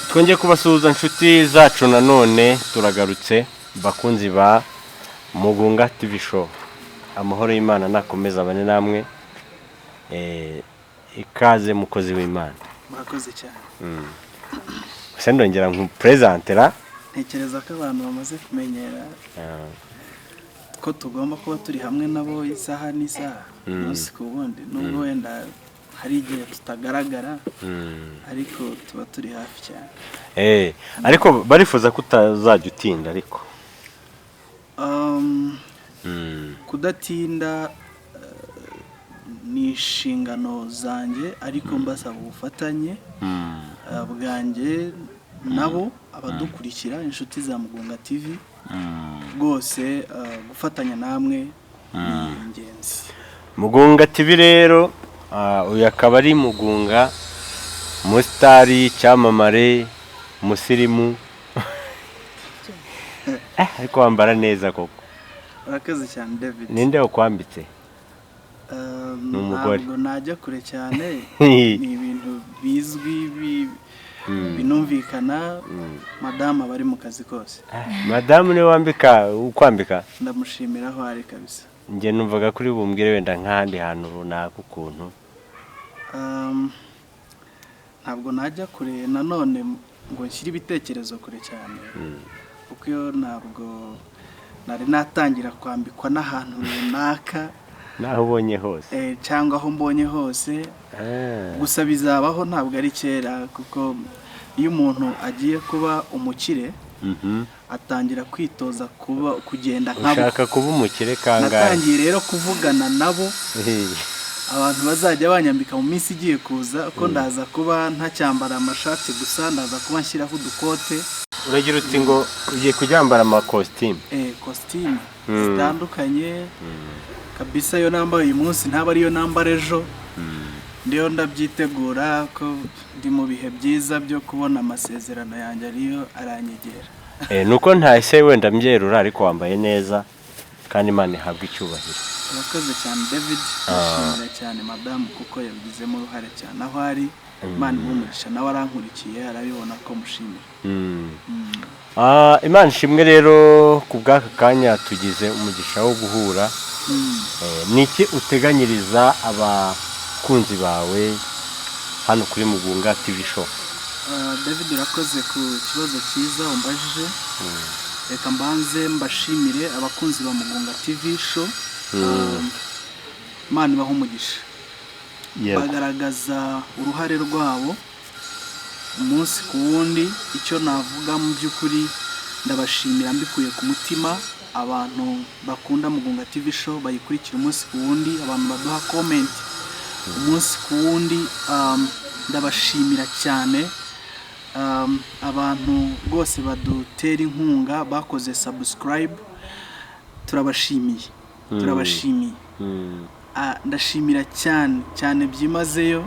Twongeye kubasuhuza, inshuti zacu. Nanone turagarutse, bakunzi ba Mugunga TV Show. Amahoro y'Imana nakomeza abane namwe. Ikaze, mukozi w'Imana. Murakoze cyane. Gusa ndongera nkupresentera. Ntekereza ko abantu bamaze kumenyera ko tugomba kuba turi hamwe nabo isaha n'isaha, umunsi ku wundi, nubwo wenda hari igihe tutagaragara, ariko tuba turi hafi cyane. Ariko barifuza ko utazajya utinda, ariko Kudatinda ni inshingano zanjye, ariko mbasaba ubufatanye bwanjye nabo abadukurikira, inshuti za Mugunga TV rwose, gufatanya namwe ni ingenzi. Mugunga TV rero, uyu akaba ari Mugunga, umusitari, icyamamare, umusirimu. Ariko wambara neza koko. Urakoze cyane, David. Ninde wakwambitse? Ni umugore. Ntabwo najya kure cyane, ni ibintu bizwi, binumvikana. Madamu aba ari mu kazi kose. Madamu niwe wambika, ukwambika? Ndamushimira aho ari kabisa. Njye numvaga kuri bumbwire wenda nk'ahandi hantu runaka ukuntu. Ntabwo najya kure nanone ngo nshyire ibitekerezo kure cyane, kuko iyo ntabwo nari natangira kwambikwa n'ahantu runaka. Naho ubonye hose. Cyangwa aho mbonye hose. Gusa bizabaho, ntabwo ari kera, kuko iyo umuntu agiye kuba umukire atangira kwitoza kuba kugenda nkabo. Ushaka kuba umukire kangahe? Natangiye rero kuvugana nabo, abantu bazajya banyambika mu minsi igiye kuza, ko ndaza kuba ntacyambara amashati gusa, ndaza kuba nshyiraho udukote. Uragira uti ngo ugiye kujya wambara amakositimu? Kositimu zitandukanye kabisa. Iyo nambaye uyu munsi ntaba ariyo nambara ejo. Ndiyo ndabyitegura ko ndi mu bihe byiza byo kubona amasezerano yanjye, ariyo aranyegera. Nuko ntahise wenda mbyerura, ariko wambaye neza kandi Imana ihabwa icyubahiro. Urakoze cyane, David. Ndashimira cyane madamu kuko yabigizemo uruhare cyane. Aho ari, Imana imuhe umugisha. Nawe arankurikiye, arabibona ko mushimira. Imana ishimwe rero ku bw'aka kanya tugize umugisha wo guhura. Ni iki uteganyiriza abakunzi bawe hano kuri Mugunga TV Show? David, urakoze ku kibazo cyiza umbajije. Reka mbanze mbashimire abakunzi ba Mugunga TV Show. Imana ibahe umugisha. Bagaragaza uruhare rwabo umunsi ku wundi. Icyo navuga mu by'ukuri, ndabashimira mbikuye ku mutima, abantu bakunda Mugunga TV Show, bayikurikira umunsi ku wundi, abantu baduha comment umunsi ku wundi, ndabashimira cyane. Abantu rwose badutera inkunga, bakoze subscribe, turabashimiye, turabashimiye. Ndashimira cyane cyane byimazeyo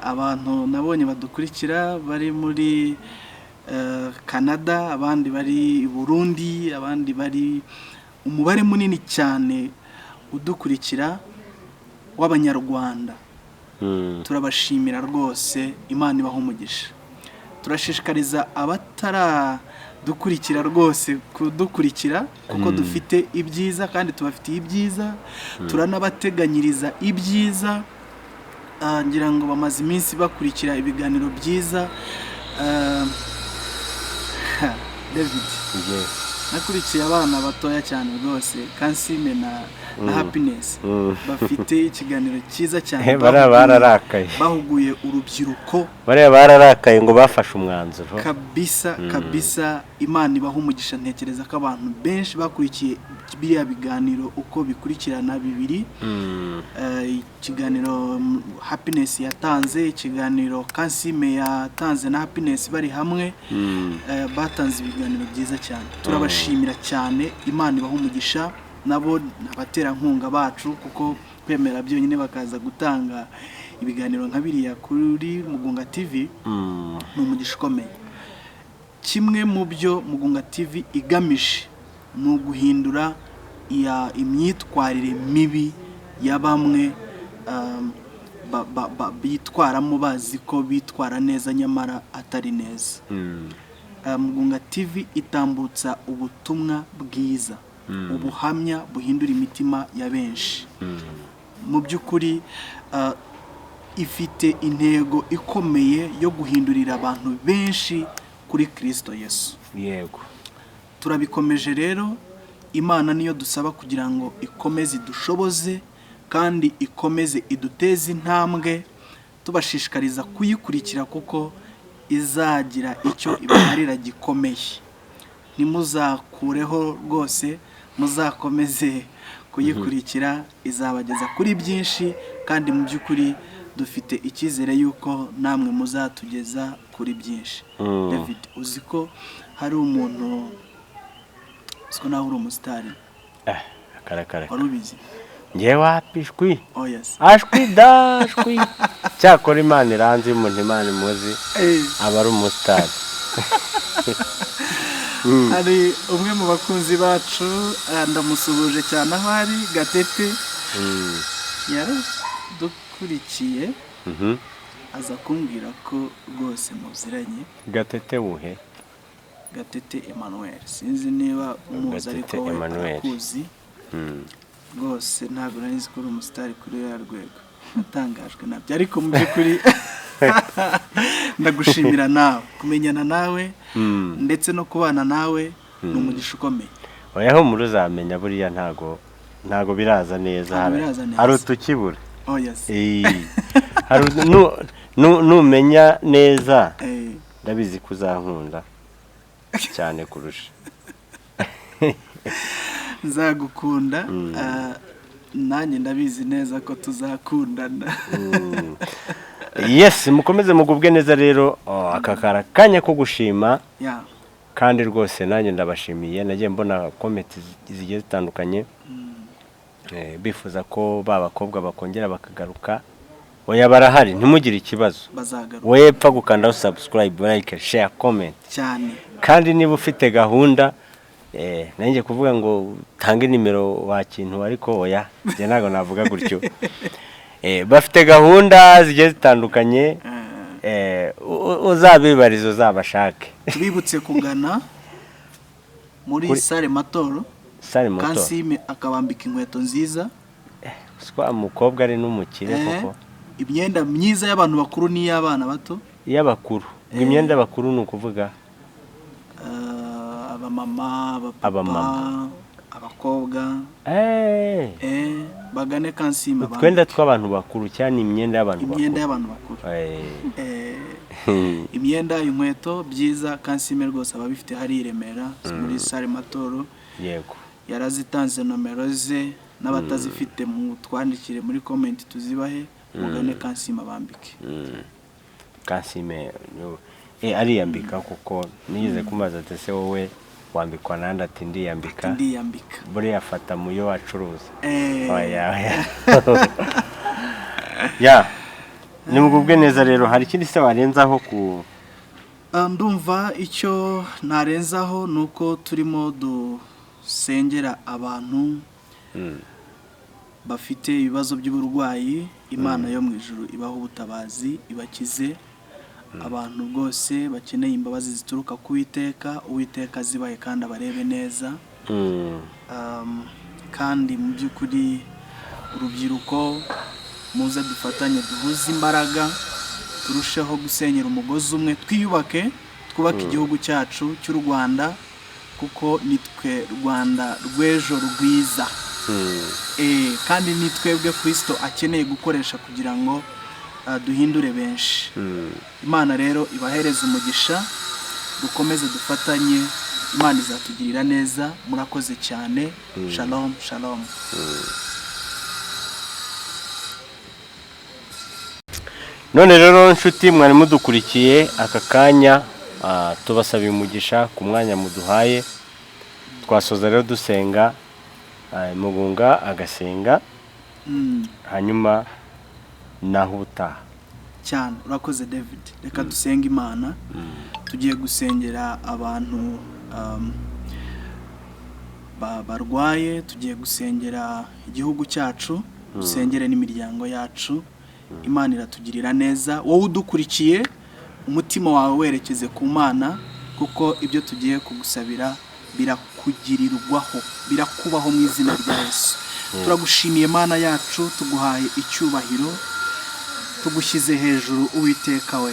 abantu nabonye badukurikira bari muri Canada, abandi bari i Burundi, abandi bari, umubare munini cyane udukurikira w'Abanyarwanda. Turabashimira rwose, Imana ibaha umugisha. Turashishikariza abataradukurikira rwose kudukurikira, kuko dufite ibyiza kandi tubafitiye ibyiza, turanabateganyiriza ibyiza. Ngira ngo bamaze iminsi bakurikira ibiganiro byiza. David, nakurikiye abana batoya cyane rwose, Kansime na Happiness, bafite ikiganiro cyiza cyane. Bariya bararakaye. Bahuguye urubyiruko. Bariya bararakaye ngo bafashe umwanzuro. Kabisa kabisa, Imana ibaha umugisha. Ntekereza ko abantu benshi bakurikiye biriya biganiro uko bikurikirana bibiri, ikiganiro Happiness yatanze, ikiganiro Kansime yatanze na Happiness bari hamwe. Batanze ibiganiro byiza cyane, turabashimira cyane, Imana ibaha umugisha. Nabo ni abaterankunga bacu, kuko kwemera byonyine bakaza gutanga ibiganiro nka biriya kuri Mugunga TV ni umugisha ukomeye. Kimwe mu byo Mugunga TV igamije ni uguhindura imyitwarire mibi ya bamwe. bitwaramo bazi ko bitwara neza nyamara atari neza. Mugunga TV itambutsa ubutumwa bwiza, ubuhamya buhindura imitima ya benshi. Mu by'ukuri ifite intego ikomeye yo guhindurira abantu benshi kuri Kristo Yesu. Turabikomeje rero, Imana niyo dusaba kugira ngo ikomeze idushoboze kandi ikomeze iduteze intambwe, tubashishikariza kuyikurikira kuko izagira icyo ibamarira gikomeye. Ntimuzakureho rwose, muzakomeze kuyikurikira, izabageza kuri byinshi, kandi mu by'ukuri dufite icyizere yuko namwe muzatugeza kuri byinshi. David, uzi ko hari umuntu, uzi ko nawe uri umusitari? Karakara. Wari ubizi? Ngewe wapi, shwi. Oh yes. Ashwi da shwi, cyakora Imana iranzi, umuntu Imana imuzi aba ari umusitari. Hari umwe mu bakunzi bacu, ndamusuhuje cyane aho ari, Gatete, yaradukurikiye, aza kumbwira ko rwose muziranye. Gatete wuhe? Gatete Emmanuel, sinzi niba umuzi, ariko Gatete we Emmanuel. arakuzi. Rwose ntabwo nari nzi ko uri umusitari kuri ruriya rwego, natangajwe nabyo, ariko mu by'ukuri ndagushimira nawe, kumenyana nawe ndetse no kubana nawe ni umugisha ukomeye. Oya, humura, uzamenya, buriya ntago biraza neza. Ntago biraza neza. Hari utukibura. Oh yes. Hari numenya neza, ndabizi ko uzankunda cyane kurusha. Nzagukunda, nanjye ndabizi neza ko tuzakundana. Yes, mukomeze mugubwe neza rero. Oh, aka kara kanya ko gushima, kandi rwose nanjye ndabashimiye. Nagiye mbona comment zigiye zitandukanye, bifuza ko ba bakobwa bakongera bakagaruka. Oya, barahari, ntimugire ikibazo. Bazagaruka. Wowe pfa gukandaho subscribe, like, share, comment. Cyane. Kandi niba ufite gahunda, nanjye kuvuga ngo utange nimero wa kintu, ariko oya, njye ntabwo navuga gutyo. Bafite gahunda zigiye zitandukanye, uzabibariza, uzabashake. Tubibutse kugana muri sale Matoro. Sale Moto. Kansime akabambika inkweto nziza. Swa umukobwa ari n'umukire koko. Imyenda myiza y'abantu bakuru n'iy'abana bato. Iy'abakuru, ngo imyenda y'abakuru ni ukuvuga? Abamama, abapapa, Abamama. abakobwa. Bagane Kansime Utwenda tw'abantu bakuru cyane, imyenda y'abantu imyenda bakuru. y'abantu bakuru. Imyenda, inkweto byiza, Kansime rwose aba abifite hari i Remera muri sale Matoro. Yarazitanze nomero ze, n'abatazifite mu twandikire muri comment tuzibahe, mugane Kansime abambike. Kansime ariyambika kuko nigeze kumubaza ati: "Se wowe wambikwa nande?" Ati: "Ndiyambika." Ndiyambika. Buriya afata mu yo acuruza. Oya, oya ya, nimugubwe neza rero. Hari ikindi se warenzaho ku Ndumva icyo narenzaho ni uko turimo dusengera abantu bafite ibibazo by'uburwayi, Imana yo mu ijuru ibaha ubutabazi, ibakize. Abantu rwose bakeneye imbabazi zituruka ku Uwiteka, Uwiteka azibahe kandi abarebe neza. Kandi mu by'ukuri urubyiruko, muze dufatanye, duhuze imbaraga, turusheho gusenyera umugozi umwe, twiyubake, twubake igihugu cyacu cy'u Rwanda, kuko nitwe Rwanda rw'ejo rwiza. Kandi ni twebwe Kristo akeneye gukoresha kugira ngo duhindure benshi. Imana rero ibahereze umugisha, dukomeze dufatanye, Imana izatugirira neza. Murakoze cyane. Shalom, shalom. None rero nshuti mwari mudukurikiye aka kanya, tubasabiye umugisha ku mwanya muduhaye. Twasoza rero dusenga, Mugunga agasenga, hanyuma naho ubutaha. Cyane, urakoze David. Reka dusenge Imana. Tugiye gusengera abantu barwaye, tugiye gusengera igihugu cyacu, dusengere n'imiryango yacu. Imana iratugirira neza. Wowe udukurikiye, umutima wawe werekeze ku Mana, kuko ibyo tugiye kugusabira birakugirirwaho, birakubaho mu izina rya Yesu. Turagushimiye Mana yacu, tuguhaye icyubahiro, tugushyize hejuru, Uwiteka we.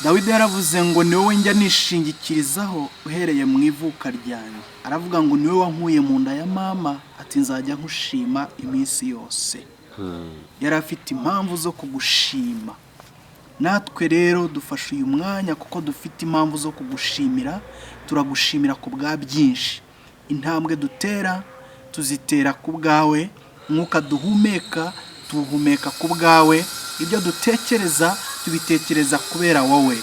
Dawidi yaravuze ngo: "Ni wowe njya nishingikirizaho uhereye mu ivuka ryanjye." Aravuga ngo: "Ni wowe wankuye mu nda ya mama." Ati: "Nzajya nkushima iminsi yose." Yari afite impamvu zo kugushima. Natwe rero dufashe uyu mwanya kuko dufite impamvu zo kugushimira. Turagushimira ku bwa byinshi. Intambwe dutera tuzitera ku bwawe, umwuka duhumeka tuwuhumeka ku bwawe, ibyo dutekereza tubitekereza kubera wowe.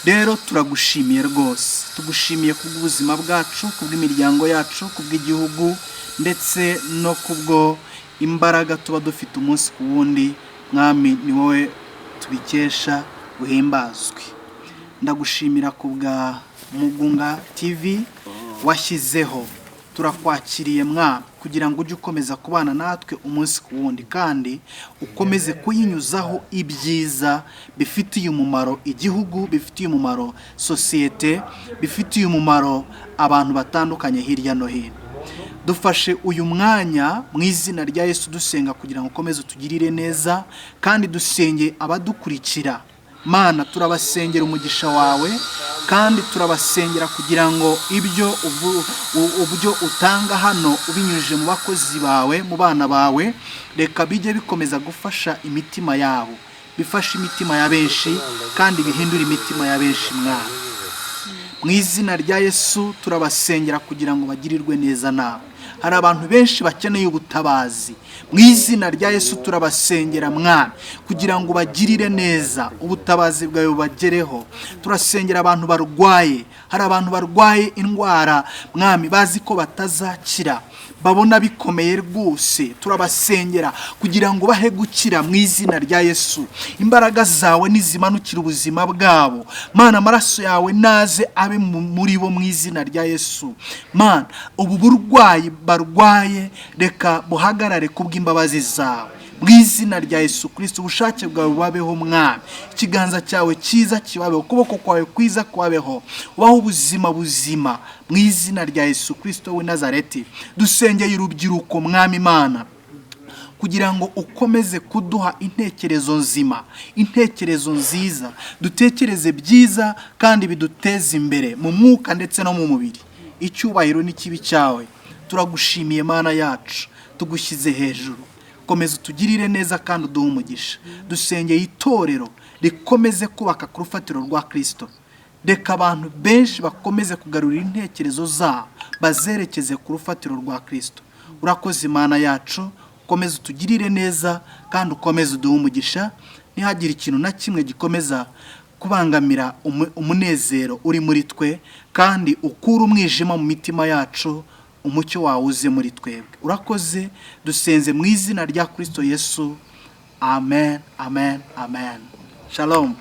Rero turagushimiye rwose, tugushimiye kubw'ubuzima bwacu, kubw'imiryango yacu, kubw'igihugu, ndetse no kubwo imbaraga tuba dufite umunsi ku wundi. Mwami, ni wowe tubikesha, uhimbazwe. Ndagushimira ku bwa Mugunga TV washyizeho. Turakwakiriye Mwami, kugira ngo ujye ukomeza kubana natwe umunsi ku wundi, kandi ukomeze kuyinyuzaho ibyiza bifitiye umumaro igihugu, bifitiye umumaro sosiyete, bifitiye umumaro abantu batandukanye hirya no hino. Dufashe uyu mwanya mu izina rya Yesu, dusenga kugira ngo ukomeze utugirire neza, kandi dusenge abadukurikira. Mana, turabasengera umugisha wawe, kandi turabasengera kugira ngo ibyo utanga hano ubinyujije mu bakozi bawe, mu bana bawe, reka bijye bikomeza gufasha imitima yabo, bifashe imitima ya benshi kandi bihindure imitima ya benshi. Mwana, mu izina rya Yesu turabasengera kugira ngo bagirirwe neza nawe. Hari abantu benshi bakeneye ubutabazi. Mu izina rya Yesu turabasengera Mwana, kugira ngo bagirire neza, ubutabazi bwawe bubagereho. Turasengera abantu barwaye. Hari abantu barwaye indwara, Mwami, bazi ko batazakira, babona bikomeye rwose. Turabasengera kugira ngo bahe gukira mu izina rya Yesu. Imbaraga zawe nizimanukira ubuzima bwabo Mana, amaraso yawe naze abe muri bo mu izina rya Yesu. Mana, ubu burwayi barwaye reka buhagarare kubw'imbabazi zawe mu izina rya Yesu Kirisito. Ubushake bwawe bubabeho Mwami, ikiganza cyawe cyiza kibabeho, ukuboko kwawe kwiza kubabeho, ubaho ubuzima buzima mu izina rya Yesu Kirisito w'i Nazareti. Dusengeye urubyiruko, Mwami Imana, kugira ngo ukomeze kuduha intekerezo nzima, intekerezo nziza, dutekereze byiza kandi biduteza imbere mu mwuka ndetse no mu mubiri. Icyubahiro n'ikibi cyawe. Turagushimiye Mana yacu, tugushyize hejuru. Komeza utugirire neza kandi uduhe umugisha. Dusengeye itorero rikomeze kubaka ku rufatiro rwa Kirisito. Reka abantu benshi bakomeze kugarurira intekerezo zabo, bazerekeze ku rufatiro rwa Kirisito. Urakoze Imana yacu, ukomeze utugirire neza kandi ukomeze uduhe umugisha. Ntihagire ikintu na kimwe gikomeza kubangamira umunezero uri muri twe, kandi ukure umwijima mu mitima yacu, umucyo wawe uze muri twebwe. Urakoze. Dusenze mu izina rya Kirisito Yesu, amen, amen, amen. Shalom.